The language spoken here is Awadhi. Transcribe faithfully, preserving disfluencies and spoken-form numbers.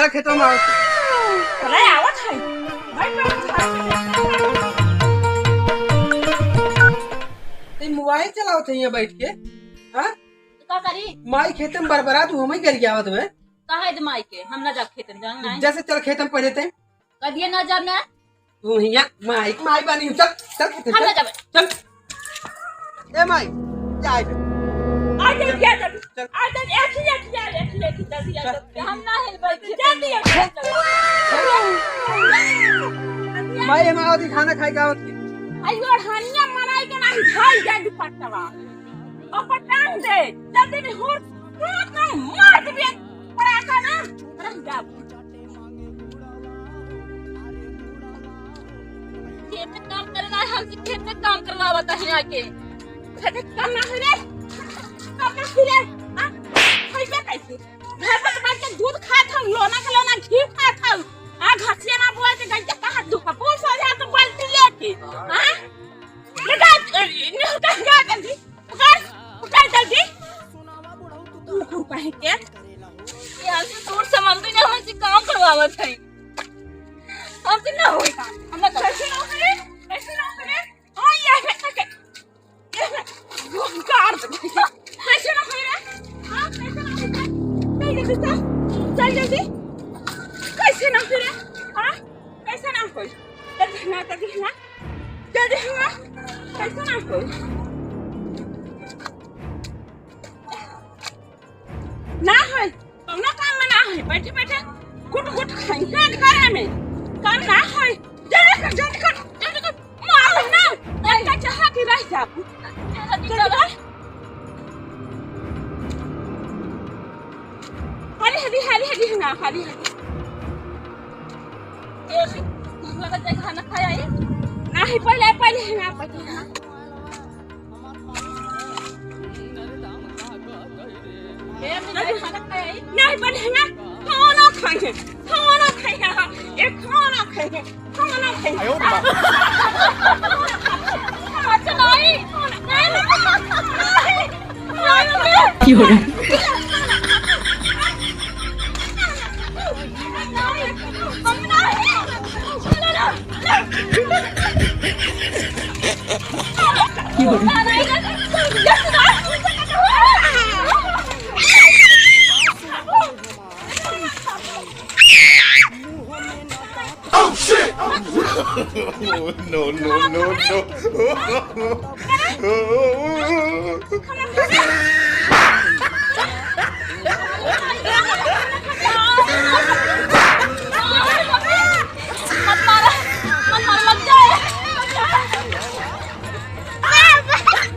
खेतवा में आवत। चला आवत है। भाई, भाई, भाई। ते मोबाइल चलावत है यहाँ बैठ के? हाँ? तो का करी? माई खेते में बरबरा, तू हमें गरियावत है। काहे दे माई के? हम ना जाब खेते में, जान नहीं। जैसे चल खेते में पहले ते। कदिए ना जाब ना? तू हियाँ माई के माई बानी, चल, चल खेते में, हम ना चल, जाबे। चल। ए माई, जा आइ। आ जा, जा, जा। चल। आ जा, एक ही, एक ही, एक ही, एक ही, जल्दी आ जा। चल। हम ना हिलबै, जल्दी आ जा। चल। माई, हम आवत ही खाना खाए के आवत ही। आई ओढ़निया मराई के ना खाई जा दुपट्टा। अपन टांग दे, जल्दी नहीं हो, तू तो मार दे, पड़ा का ना, रह जा। खेत में काम करना है, हमसे खेत में काम करवावत है यहाँ के। खेत में काम ना है रे, काम ना है रे, हाँ? खइबे कैसे? भैंस के, भैंस के दूध खात हम, लोना के लोना घी खात हम। आ, घसिया ना बोए के गइया कहाँ दुख, पूछ हो जाए तो बाल्टी लेके, हाँ? ले जा, ए, निहुर के जा जल्दी। पकड़, पकड़ जल्दी। कुकुर कहीं के। ये हमसे दूर समझ भी ना, हमसे काम करवावत है। हमसे ना होई काम। हम ना कर- कैसे ना होई? कैसे ना होई? ओ, ये है, ये है। गाड़ दे। कैसे ना होई रे? हाँ, कैसे ना होई? चल जल्दी, चल। चल जल्दी। कैसे ना होई रे? हाँ? कैसे ना होई? चल ना, चल ना। जल्दी हुआ, कैसे ना होई? ना होई, कौनो काम में ना होई। बैठे बैठे गुट गुट खाई है घर में। काम ना होई। जल्दी कर, जल्दी कर, जल्दी कर। मार ना, लड़का चाहा कि रह जाबू। जल्दी कर। हाली, हाली, हाली, हाली, ना, हाली, हाली। ए, अभी, लगा जाए खाना खाया है? नाही, पहिले, पहिले, ना, पहिले, ना। ए, अभी जाए खाना खाया है? नाही, पहिले, ना। खाना खाए, खाना खाए, हाँ, ए, खाना खाए। Oh, shit! No, no, no, no.